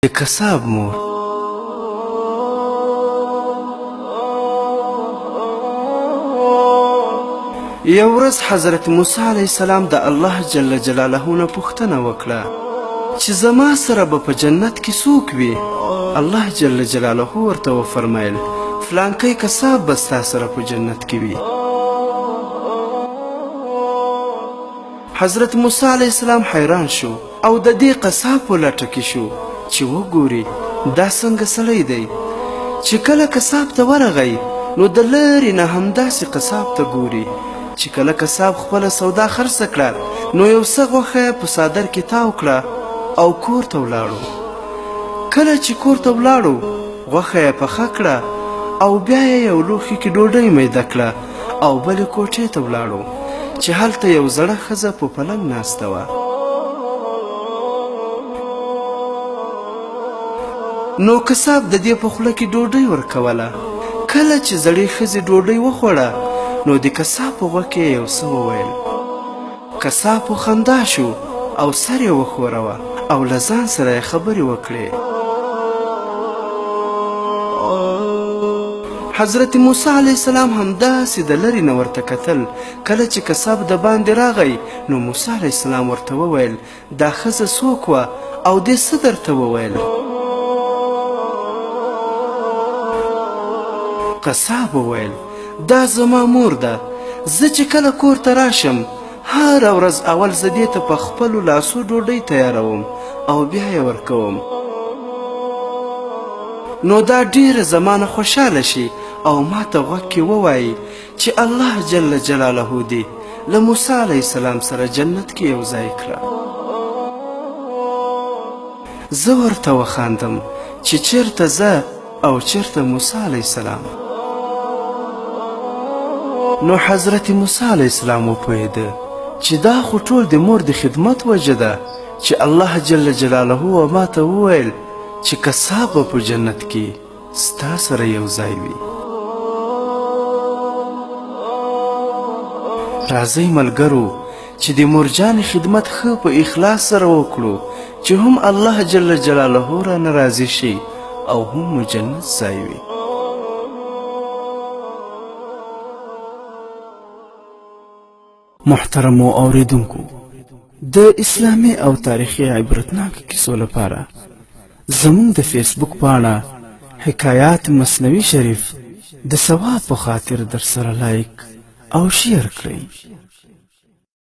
د قصاب مور. یو ورځ حضرت موسی علیه السلام د الله جل جلاله نه پوښتنه وکړه چې زما سره به په جنت کې څوک وي؟ الله جل جلاله ورته وفرمایل، فلانکی قصاب به ستا سره په جنت کې وي. حضرت موسی علیه السلام حیران شو او د دې قصاب په لټه کې شو چې وګوري دا څنګه سړی دی. چې کله قصاب ته ورغی نو د لرې نه همداسې قصاب ته ګوري. چې کله قصاب خپله سودا خرڅه کړه نو یو څه غوښه یې په څادر کې تاو کړه او کور ته ولاړو. کله چې کور ته ولاړو غوښه یې پخه کړه او بیا یې یو لوښي کې ډوډۍ میده کړه او بلې کوټې ته ولاړو چې هلته یو زړه ښځه په پلنګ ناسته وه. نو قصاب د دې په خوله کې ډوډۍ ورکوله. کله چې زړې ښځې ډوډۍ وخوړه نو د قصاب په غوږ کې یې یو څه وویل. قصاب په خندا شو او سر یې وښوروه او له ځان سره یې خبرې وکړې. حضرت موسی علیه السلام همداسې د لرې نه ورته کتل. کله چې قصاب د باندې راغی نو موسی علیه السلام ورته وویل، دا ښځه څوک وه او دې څه درته وویل؟ قصاب وویل، دا زما مور ده. زه چې کله کور ته راشم هره ورځ اول زه دې ته په خپلو لاسو ډوډۍ تیاروم او بیا یې ورکوم، نو دا ډېره زما نه خوشحاله شي او ما ته غوږ کې ووایي چې الله جل جلاله دې له موسی علیه السلام سره جنت کې یو ځای کړه. زه ورته وخاندم چې چېرته زه او چېرته موسی علیه السلام. نو حضرت موسی علیه السلام وپوهېده چې دا خو ټول د مور د خدمت وجه ده چې الله جل جلاله و ما ته وویل چې قصاب به په جنت کې ستا سره یو ځای وي. راځئ ملګرو چې د مورجانې خدمت ښه په اخلاص سره وکړو چې هم الله جل جلاله رانه راضي شي او هم مو جنت ځای وي. محترمو اوریدونکو، د اسلامي او تاریخي عبرتناک کیسو لپاره زموږ د فیسبوک پاڼه حکایات مثنوي شریف د ثواب په خاطر در سره لایک او شیر کړئ.